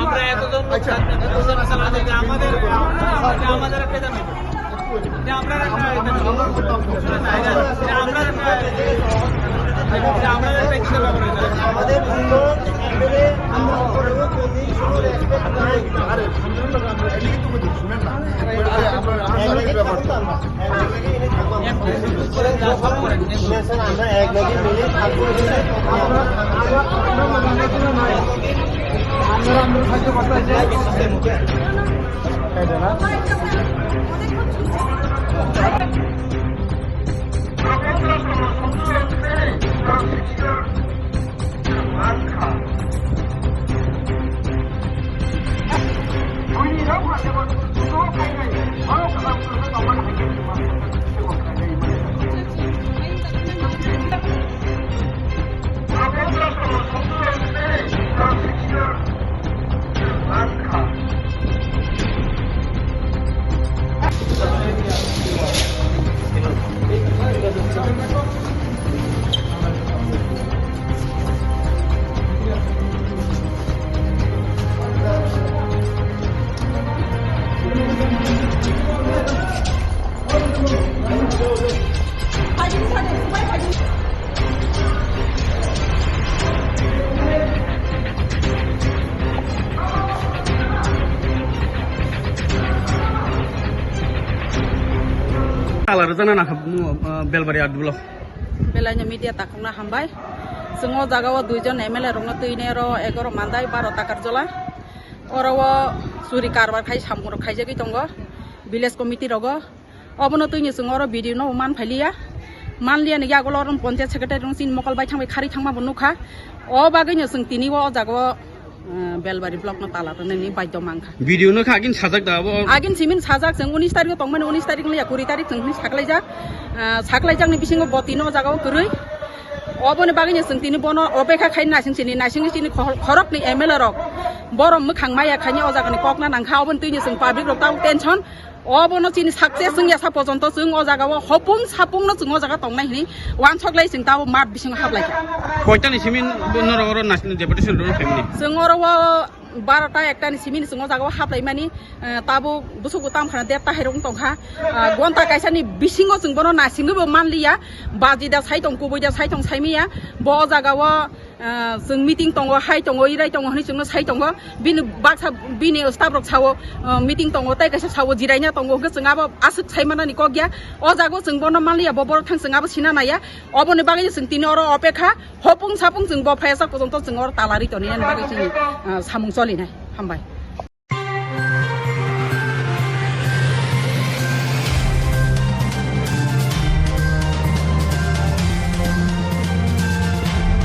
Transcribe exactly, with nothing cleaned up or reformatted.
আমরা এতজন লোক থাকতে আমাদের, আমাদের একটা জানাই। যে আমরা একটা, যে আমরা একটা, যে আমরা একটা ইচ্ছা ব্যাপারে আমাদের দুজন এমএলএ আমরা কোনো কোনো রেসপেক্ট করে দিতে পারে। শুনেন না। আমরা এক লগে মিলে থাকবো। Tala rwjaknai nangkha, uh, Belbari R D block. Belaino media takhukno hambai. Chwng o jaga o duijon M L A rokno twinai oro egaroh Mandai, baro Takarjola. Oro o churi karbar khai samung rok khaijagwi tongo village committee rogo. Obono twini chwng oro video no man phailiya. Manliya ni yagulo oro panchayat secretary rok chini mokol bai thangbai khari thangma bo nukha. O bagwi no chwng tini o jaga o, eh, Belbari block no tala rwnani baidhyo mankha. Video no kha agin sajak da abo? Agin simin sajak, chwng unis tarikh o tongmani, unis tarikh no ya kuri tarikh chwng hwnwi saklaijak. Ah, saklaijakni bisingo bo tini o jaga o kwrwi. Oboni bagwi no chwng tini bono opekha khai naising chini, naisingni chini khor-, khoroknwi M L A rok. Borok mwkhang maya khaini o jagani kokna nangkha, oboni twini chwng public rok tabuk tension. Obono chini success wngya sa pojonto chwng o jaga o hopung sapung no chwng o jaga tongnai hwnwi wansok lai chwng tabuk mat bisingo hablai kha. Koitani simin norok oro national deputation rw family? Chwng oro o Barota ekta ni simi ni chwng o jaga o haplaimani, eh, tabuk bwswk bo tam khana der ta hai rok wng tong kha. Ah, gonta kaisa ni bisingo chwng bono naisingwi bo man liya. Baji da sai tong, kubui da sai tong, sai miya. Bo o jaga o, ah, chwng meeting tongo, hai tongo, irai tongo hwnwi chwngno sai tongo. Bini baksa, bini staff rok sao, ah, meeting tongo, tei kaisa sao jiraina tongo, hwnkhe chwng abo aswk sai manani kok ya. O jaga o chwng bono man liya, bo borok thang chwng abo sina naiya. Oboni bagwi chwng tini oro opekha. Hopung sapung chwng bo phaiya sak pojonto chwng oro talari toni ani bagwi chini, ah, samung cholinai. Hambai.